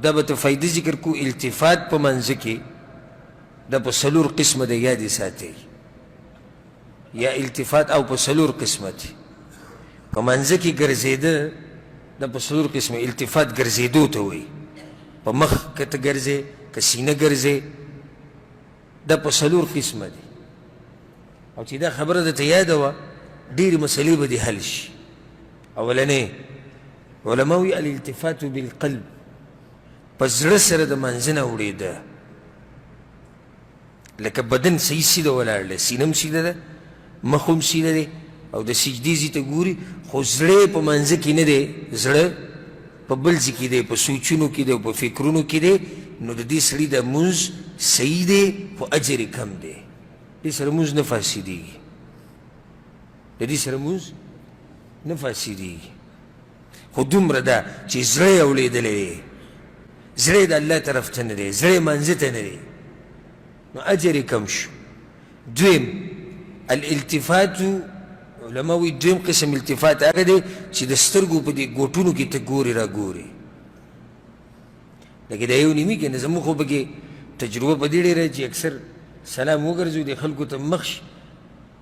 دا به ته فایده ذکر کو. التفات په منځ کې دا په څلور قسمه دی، یاد یې ساتئ. یا التفات او په څلور قسمه دی. په منځ کې ګرځېده دا په څلور قسمه. التفات ګرځېدو ته وایي، په مخ که ته ګرځې که سینه ګرځې، دا په څلور قسمه دی. او چې دا خبره درته یاده وه ډېرې مسلې به دې حل شي. اولنی علما وایي الالتفات بالقلب، په زړه سره د منځ نه اوړېده، لکه بدن صحیح سیده ولاړ دی، سینه هم سیده ده، مخ هم سیده دی او د سجدې ځای ته ګوري، خو زړه یې په منځ کې نه دی، زړه په بل ځای کې دی، په سوچونو کې دی او په فکرونو کې دی. نو د دې سړي د مونځ صحیح دی خو اجر یې کم دی، دې سره مونځ نه فاسدېږي، د دې سره مونځ نه فاسدېږي، خو دومره ده چې زړه یې اولېدلی دی، زړه یې د الله طرف ته نه دی، زړه یې مانځه ته نه دی، نو اجر یې کم شو. دویم الالتفات، علما وایي دویم قسم التفات هغه دی چې د سترګو په دې ګوټونو کې ته ګورې را ګورې، لکه دا یو نیمي که نه، زموږ خو پکې تجربه په دې ډېره چې اکثر سلام وګرځو د خلکو ته مخ شي،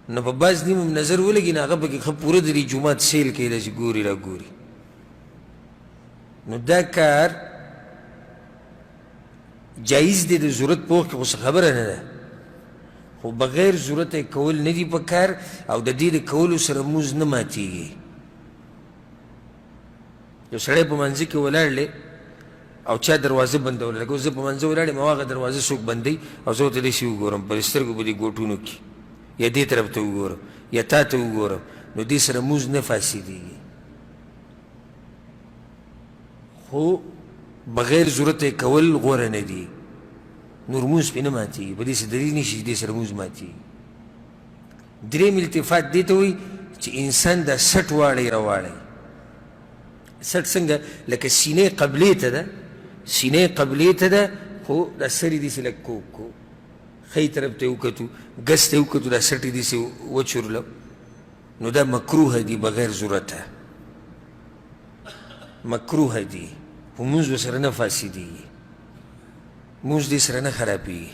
نو په بعض نیم هم نظر ولګي، نو هغه پکې ښه پوره د دې جومات سیل کوي، داسې ګوري را ګوري. نو دا کار جایز دی د ضرورت په وخت کې، خو څه خبره نه ده، خو بغیر ضرورت یې کول نه دي په کار، او د دې د کولو سره مونځ نه ماتېږي. یو سړی په منځ کې ولاړ دی او چا دروازه بندوله، لکه اوس زه په منځ ولاړ یم او هغه دروازه څوک بندوي او زه ورته داسې وګورم په سترګو په دې ګوټونو کې، یا دې طرف ته وګورم یا تا ته وګورم، نو دې سره مونځ نه فاسدېږي، خو بغیر ضرورت یې کول غوره نه دي. نور مونځ پرې نه ماتېږي، په دې څه دلیل نشي چې دې سره مونځ ماتېږي. دریم التفات دې ته وایي چې انسان دا سټ واړی راواړی. سټ څنګه؟ لکه سینې قبلې ته ده، سینې قبلې ته ده، خو دا سر یې داسې لږ کوږ کو، ښی طرف ته یې وکتو، ګس ته یې وکتو، دا سټ یې داسې وچورلو، نو دا مکروه دي بغیر ضرورته، مکروه دي، خو مونځ ورسره نه فاسدېږي، مونځ دې سره نه خرابېږي.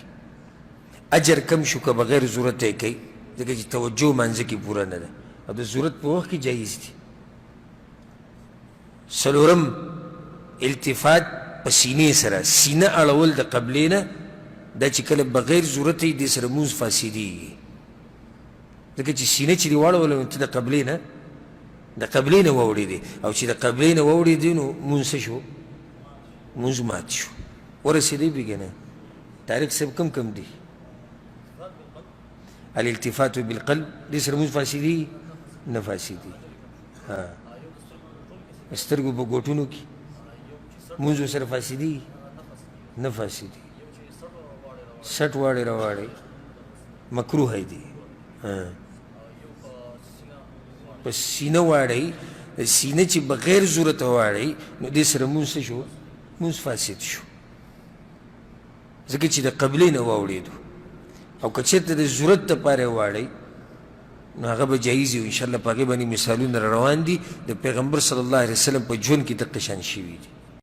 اجر کم شو که بغیر ضرورته یې کوي، ځکه چې توجه مانځه کې پوره نه ده، او د ضرورت په وخت کې جایز دي. څلورم التفات په سینې سره، سینه اړول د قبلې نه، دا چې کله بغیر ضرورته یې دې سره مونځ فاسدېږي، ځکه چې سینه چې دې واړوله نو ته د قبلې نه د قبلې نه واوړېدې، او چې د قبلې نه واوړېدې نو مونځ څه شو؟ مونځ مات شو. ورسېدې پې که نه؟ طارق صاحب کم کم دي؟ الالتفات بالقلب دې سره مونځ فاسدېږي؟ نه فاسدېږي. ها، سترګو په ګوټونو کې مونځ ورسره فاسدېږي؟ نه فاسدېږي. سټ واړې راواړې مکروه دي. په سینه واړی، سینه چې بغیر ضرورت واړی نو دې سره مونځ څه شو؟ مونځ فاسد شو، ځکه چې د قبلې نه واوړېدو. او که چېرته د ضرورت دپاره یې واړی نو هغه به جایز وي. انشاءالله په هغې باندې مثالونه روان دي، د پیغمبر صلی الله علیه وسلم په ژوند کې دقه شان شوي دي.